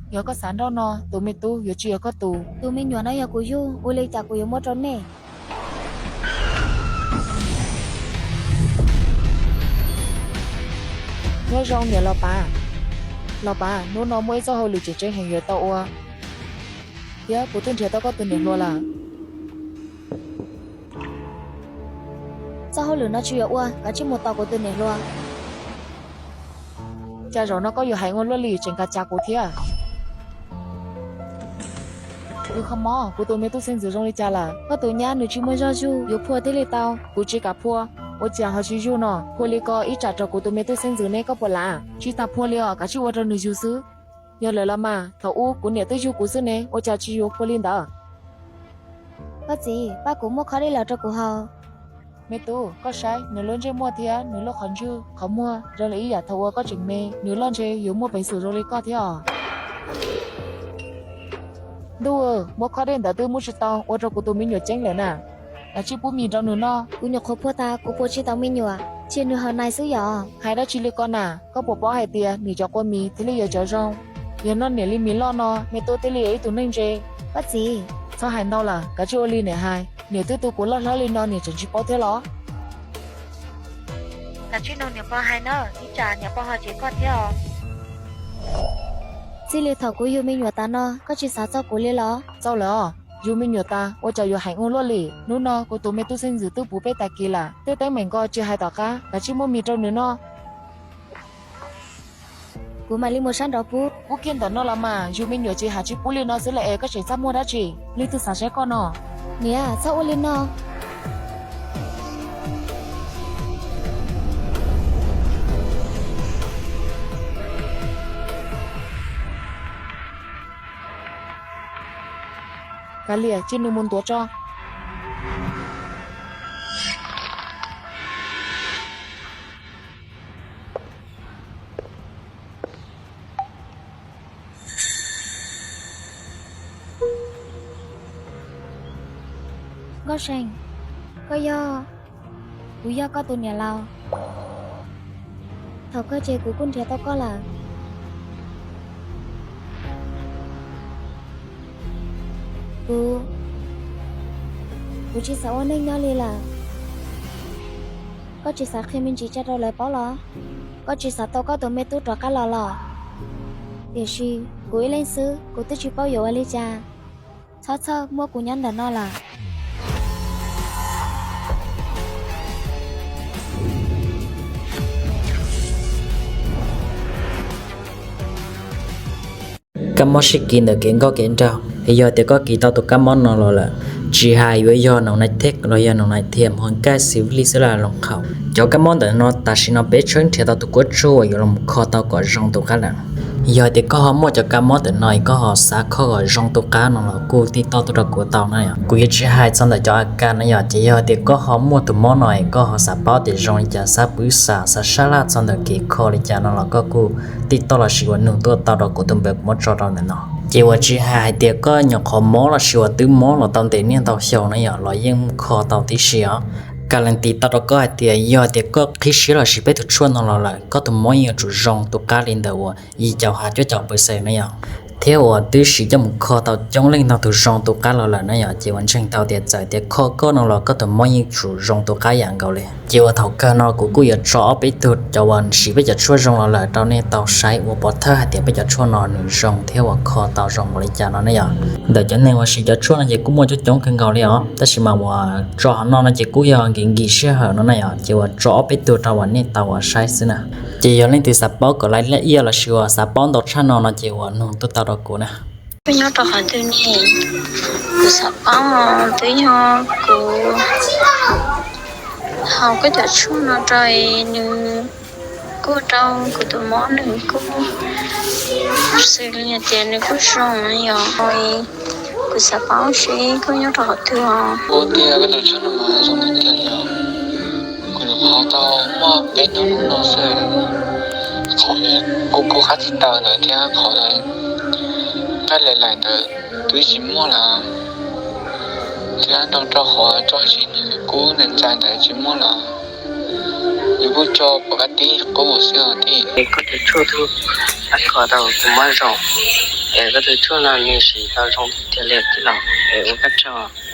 Yog koj xav nrauj no, tus me tub yuav tsis yog koj tus. Tus me nyuam no yog kuv yug, ua li cas kuv yuav muab rau nej? Nyob zoo niam Los Pav. Los Pav, hnub no muaj ib txoj hauj lwm tseem ceeb heev yuav tau ua, thiab kuv twb nrhiav tau koj tus niam hluas lawm. Txoj hauj lwm no tsis yuav ua, kav tsij mus tos kuv tus niam hluas. Cas zaum no koj yuav heev ua luaj li, tseem kav cav kuv thiab. Tus kho mob, kuv tus me tub xeeb ntxwv zoo li cas lawm? Koj tus nyab nws tsis muaj zog zug, yuav phua thiaj li tau. Kuv tsis kam phua. Ua cas ho tsis yug no? Phua li ko ib tsam raug kuv tus me tub xeeb ntxwv ne, koj puas lav? Tsis tas phua li os, kav tsij ua rau nws yug xwb. Yog lawm los mas, thaum ub kuv niam twb yug kuv xwb ne, ua cas tsis yuav phua li ntawd? Koj txiv, pab kuv muab khob dej los rau kuv haus. Me tub, koj saib, nws lub ntsej muag thiab nws lub qhov ntswg qhov muag zoo li ib yam thaum uas koj tseem me, nws loj ntshe yuav muaj peev xwm zoo li koj thiab os. Ntuj, muab khob dej ntawd twb muab tsis tau, ua rau kuv tus me nyuam ceeb lawm na. Kav tsij pub mis rau nws noj. Kuv nyuam qhuav phua tas, kuv puas tsis tau me nyuam, cia nws haus nais xwb yom. Hais dab tsi li ko na, koj puas paub hais tias niam cov qua mis thiaj li yog cov zoo? Yog noj niam li mis loj no, me tub thiaj li yog ib tug neeg ntse. Koj txiv, txhob hais ntau lawm, kav tsij ua li niam hais. Niam twb tu kuv loj hlob li no niam tseem tsis paub thiab los? Kav tsij nug niam pog hais na, ib tsam niam pog ho cem koj thiab os. Txij li thaum kuv yug me nyuam tas no, koj tsis xav txog kuv li los? Txaus lawm os, yug me nyuam tas ua cas yuav heev ua luaj li. Hnub no kuv tus me tub xeeb ntxwv twb puv peb tag kis lawm, tej teeb meem ko tsis hais tom qab, kav tsij muab mis rau nws noj. Kuv mam li mus sab nraud pub. Pub kiag ntawm no los mas, yug me nyuam tsis hais tsis pub li no xwb lawm es koj tseem txaj muag dab tsi? Leej twg xav saib koj no? Niam, txhob ua li no. Kav liam, cia nws mus ntuav tso. Nkauj See, koj yog? Kuv yog koj tus niam laus. Thaum kawg ces kuv kuj nrhiav tau koj lawm. Kuv, kuv tsis xav ua neej nyob li lawm. Koj tsis xav qhia me ntsis tsa rau lawv paub los? Koj tsis xav tau koj tus me tub rov qab los los? Tiam sis kuv ib leeg xwb, kuv twb tsis paub yuav ua li cas. Txhob txhawj, muab kuv nyob ntawm no lawm. Kab mob sib kis ntawm kev nkauj kev nraug, es yog tias koj kis tau tus kab mob no los lawm, tsis hais yuav yog noo nai thej los yog noo nai thiam hua nkaj xis vij xwb los loos qhaum, cov kab mob ntawm no tam sim no peb tshawb nrhiav tau tus kuab tsuag uas yuav los kho tau kom zoo tus qab lawm. Yog tias koj ho muaj cov kab mob ntawm no es koj ho xav kho kom zoo tus qab no los kuj tiv toj tuaj rau kuv tau na yom. Kuv yuav tsis hais txog ntawm cov a kas na yom, ces yog tias koj ho muaj tus mob no es koj ho xav paub tias zoo li cas, xav pwv xam, xav sab laj txog ntawm kev kho li cas no los koj kuj tiv toj los sis ua nug tuaj tau rau kuv tus npawb kuv muab tso rau ntawm no. Ces uas tsis hais hais tias koj nyuam qhuav mob los sis uas twb mob los tau ntev niaj ntau xyoo na yom, los yeej kho tau tib si os. Kas lees tiv toj rau koj hais tias yog tias koj qhib siab los sis peb tus tshuaj no los lawm, koj tus mob yeej yuav tsum zoo tus qab li ntawm uas yim caum hais cuaj caum pes xees na yom. Thiab uas twb siv coj mus kho tau coob leej ntau tus zoo tus qab los lawm na yom, ces uas ntseeg tau tias txawm tias kho koj no los koj tus mob yeej tsum zoo tus qab yam nkaus li. Ces uas thaum kawg no kuv kuj yuav tso ob peb tug cov uas siv peb cov tshuaj zoo los lawm rau nej tau saib ua pov thawj hais tias peb cov tshuaj no nws zoo thiab uas kho tau zoo npaum li cas no ne yom. Ntawm cov neeg uas siv cov tshuaj no ces kuj muaj coob coob kawg nkaus li os, tab sis mas uas tso hauv no no ces kuj yog nkim nkim sij hawm no na yom, ces uas tso ob peb tug rau uas nej tau uas saib xwb na. Ces yog leej twg xav paub kom lais laj iaj los sis uas xav paub ntau tshaj no no ces uas nug tuaj tau rau kuv na. Koj nyob rau qhov twg ne? Kuv xav paub os, twb yog kuv haus koj cov tshuaj no rau nws kuj rau kuv tus mob nws kuj xws li hais tias nws kuj zoo yom. Kuv xav paub seb koj nyob rau qhov twg os. Ua tias koj tus tshuaj no mas zoo li cas li os? Kuv nyuam qhuav tau muaj peb hnub no xwb. Qhov kuv kuv qab tsis taws ntawd thiab qhov nqaij laim laim ntawd twb tsis muaj lawm, thiab nrog rau qhov tso siv nws kub ntxais ntxais ntawd tsis muaj lawm. Nws kuj tso pom kab tib qub xwb os tij. Es koj tus tshuaj twb ab kho tau tus mob zoo, es koj tus tshuaj no nws siv tau zoo tiag tiag li tij laug, es ua koj tsaug.